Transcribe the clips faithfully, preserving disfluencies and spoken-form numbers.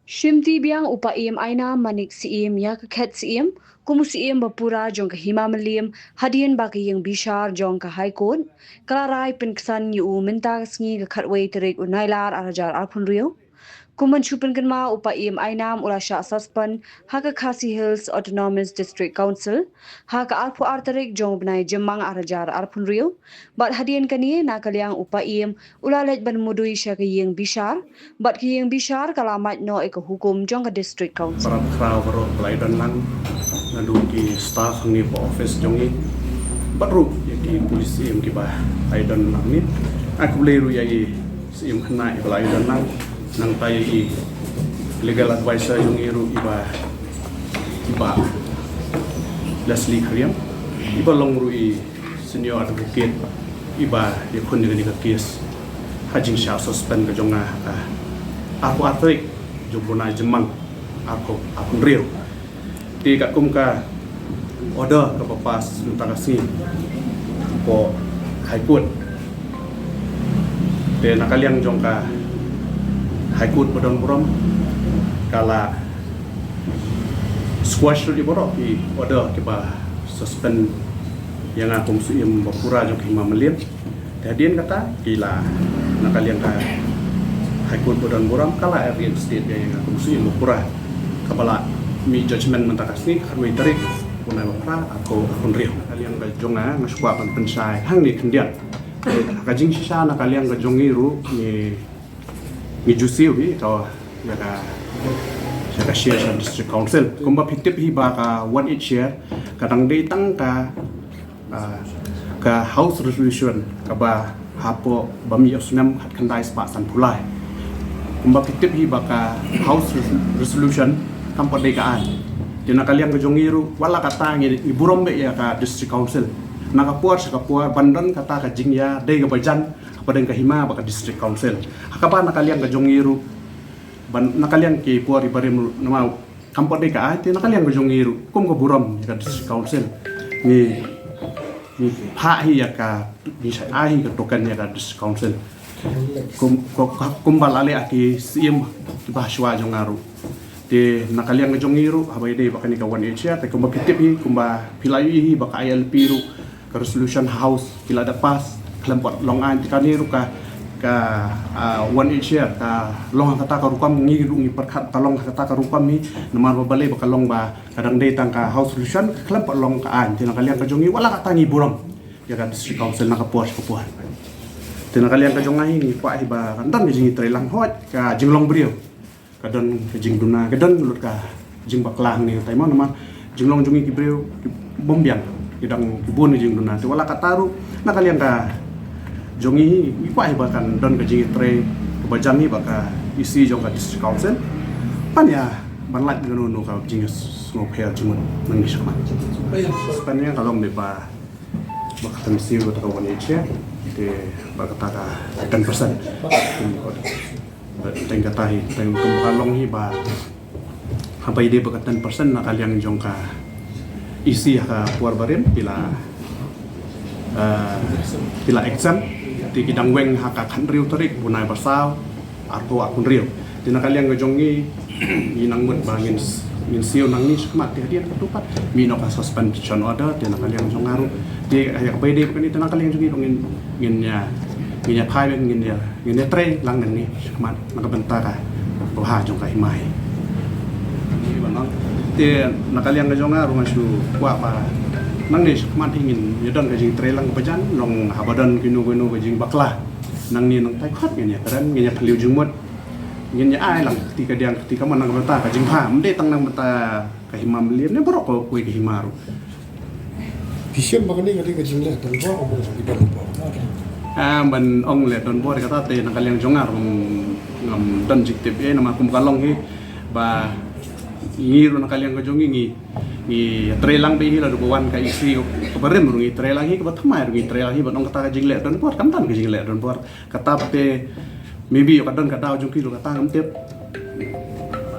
Shimti biang u Paiem Ainam Manik Syiem ïa ka khet Syiem kum u Syiem bapura jong ka Hima Mylliem hadien ba ka ïing bishar jong ka High Court ka la rai pynksan ïa u mynta ka sngi ka khatwei tarik u Nailar ar hajar arphew hynriew. Kum ban shu pynkynmaw, u Paiem Ainam u la shah suspend ha ka Khasi Hills Autonomous District Council ha ka arphew ar tarik jong u bnai Jymmang ar hajar arphew hynriew. Bad hadien kane, na ka liang u Paiem u la leit ban mudui sha ka ïing bishar, bad ka ïing bishar ka la mad noh ïa ka hukum jong ka District Council. Para bakhraw baroh ba la ïadon lang, naduh ki staff hangne hapoh office jong ngi, bad ruh ïa ki police Syiem kiba la ïadon lang ne. Nga khublei ruh ïa i Syiem khynnah iba la ïadon lang, nangta ïa i legal advisor jong ngi ruh iba, iba Leslie Khariam, iba long ruh i senior advocate iba ïakhun ïa kane ka case. Ha jingshah suspend ka jong nga ha ka arphew ar tarik jong u bnai Jymmang arphew arphew hynriew. Te katkum ka order kaba pass mynta ka sngi hapoh High Court, te na ka liang jong ka High Court ba don burom ka la squash ruh ïa baroh ki order kiba suspend ïa nga kum u Syiem bapura jong ka Hima Mylliem. Te hadien kata ki la, na ka liang ka High Court ba don burom ka la reinstate ïa nga kum u Syiem bapura, kaba la mih judgment mynta ka sngi khatwei tarik u bnai ba phra arphew arphew hynriew. Na ka liang ka jong nga, nga shu kwah ban pynshai hangne khyndiat. Te ha ka jingshisha, na ka liang ka jong ngi ruh ngi, ngi ju siew hi ka, ïa ka, ïa ka share sha District Council. Kumba phi tip hi ba ka one eight share ka dang dei tang ka, ah, ka House Resolution kaba hapoh ba mih ha u snem khatkhyndai spah sanphew lai. Kumba phi tip hi ba ka House Res-, Resolution kam pat dei ka aiñ. Te na ka liang ka jong ngi ruh, wat la katta ngi, ngi burom beit ïa ka District Council. Na ka por sha ka por ban don kata ka jingïadei kaba jan hapdeng ka Hima bad ka District Council. Ha kaba na ka liang ka jong ngi ruh, ban, na ka liang ki por iba rim ruh, namar kam pat dei ka aiñ, te na ka liang ka jong ngi ruh kum ka burom ïa ka District Council, ngi, ngi phah hi ïa ka, ngi shah ai hi ka token ïa ka District Council. Kum, ko-, ka-, kumba la leh ha ki Syiem kiba shuwa jong nga ruh. Te na ka liang ka jong ngi ruh, haba ïadei bad kane ka one eight share, te kumba phi tip hi, kumba phi la ïohi hi ba ka I L P ruh, ka resolution House ki la dep pass, khlem pat long aiñ. Te kane ruh ka, ka, ah, one eight share ka long ha kata ka rukom, ngi ruh ngi pyrkhat ka long ha kata ka rukom hi, namar ba balei ba ka long ba ka dang dei tang ka House Resolution, khlem pat long ka aiñ. Te na ka liang ka jong ngi, wat la katta ngi burom ïa ka District Council na ka por sha ka por. Te na ka liang ka jong nga hi, ngi kwah hi ba kan don ka jingïatreilang, hooid ka jinglong briew ka don ka jingduna, ka don lut ka jingbakla hangne, te mo namar jinglong jong ngi ki briew ki bym biang, ki dang ki bun ka jingduna. Te wat la katta ruh, na ka liang ka jong ngi hi, ngi kwah hi ba kan don ka jingïatrei kaba jan hi bad ka E C jong ka District Council, ban ïa, ban lait kano kano ka jingsngewpher jingmut nangne shakhmat. Suspend ïa ka long beit ba, ba ka ten percent kata ka one eight share, te bad kata ka ten percent. Teng kata hi, teng kumba ka long hi ba, haba ïadei bad ka ten percent, na ka liang jong ka E C ha ka por barim ki la, eh, ki la exempt, te ki dang weng ha ka khathynriew tarik bnai ba saw, arphew arphew hynriew. Te na ka liang ka jong ngi, ngi nang mut ba ngin s-, ngin siew nangne shakhmat, te hadien katto pat mih noh ka suspension order, te na ka liang jong nga ruh, te ïa kaba ïadei bad kane, te na ka liang jong ngi ruh ngin, ngin ïa, ngin ïa phai beit, ngin ïa, ngin ïatreilang nangne shakhmat na ka bynta ka bha jong ka Hima hi. Te na ka liang ka jong nga ruh nga shu kwah ba nangne shakhmat hi ngin ïa don ka jingtreilang kaba jan, long haba don kino kino ka jingbakla nangne nangtai, khot ngin ïa kren, ngin ïa phylliew jingmut, ngin ïa ai lang ka kti kadiang ka kti kamon na ka bynta ka jingbha, ym dei tang na ka bynta ka Hima Mylliem ne baroh kawei ka hima ruh. Phi shem ba kane ka dei ka jingleh donbor, ka dei ka donbor? Ah, ban ong leh donbor kata te na ka liang jong nga ruh ngam, ngam don jingtip ei, namar kum ka long hi ba ngi ruh na ka liang ka jong ngi, ngi, ngi treilang beit hi, lada ka wan ka E C kaba rim ruh ngi treilang hi, kaba thymmai ruh ngi treilang hi, ban ong kata ka jingleh donbor, kam don ka jingleh donbor. Kata te, maybe ïoh ka don ka daw jong ki ruh kata ngam tip.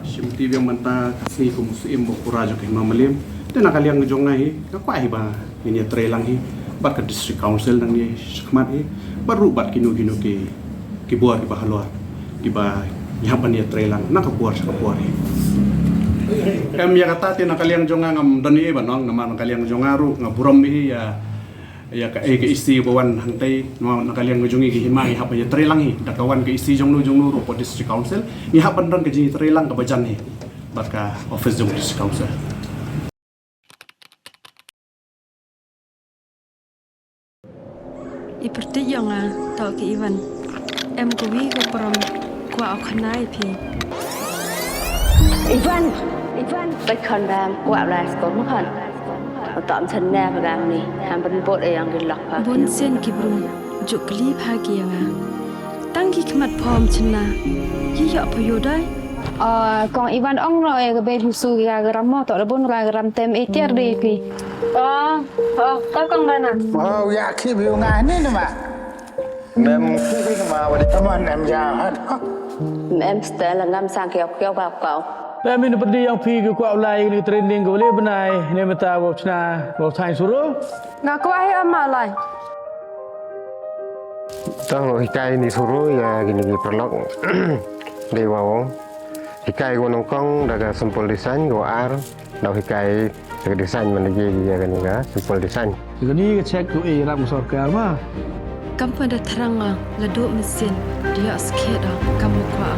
Shimti biang mynta ka sngi kum u Syiem bapura jong ka Hima Mylliem. Te na ka liang ka jong nga hi, nga kwah hi ba ngin ïatreilang hi bad ka District Council nangne shakhmat hi, bad ruh bad kino kino ki, ki bor kiba halor, kiba, Ngi hap ban ïatreilang na ka por sha ka por hi. Em, ïa kata te na ka liang jong nga ngam don ei ban ong, namar na ka liang jong nga ruh nga burom hi ïa, ïa ka, eh, ka E C ba wan hangtei, namar na ka liang jong ngi ki hima ngi hap ban ïatreilang hi da ka wan ka E C jong no jong no ruh hapoh District Council. Ngi hap ban don ka jingïatreilang kaba jan hi bad ka office jong District Council. I pyrthei ïa nga, to ki Ivan. Em kawi ka pram, kwah u khana ïa phi. Ivan, Ivan, peit khon bam, kwah lai sko mo khon. Uta am chen ne pagam ni, ham ban bot e yang ki lok pa. Bun sien ki brung, juk kli pha ki ïa nga. Tang ki khmat phom chna, yi ïa pha ïoh dai. Ah, kong Ivan ong no e ka bei busu ki ka ram mo, to da bun ra ka ram tem e tiar de phi. Oh, oh, ka kong Dana. Oh, ïa ki bi nga ni ni ma. Mem ki bi ma wa di. Come on, em ja. Mem stel ngam sang kiau kiau ka kau. Mem in pedi yang phi ki kwah lai ni training ko le benai ne meta wa chna wa thai suru. Nga kwah hi ama lai. Tang lo hikai ni suru ïa kini ki paralok. Dei wa wong. Hikai ko nongkong da ka simple design ko ar. Dau hikai da ka design man da ji ïa kani ka simple design. Kani ka check ko e ram sorkar ma. Kam pa da thrang nga la do mesin dia skhet da kam kwah.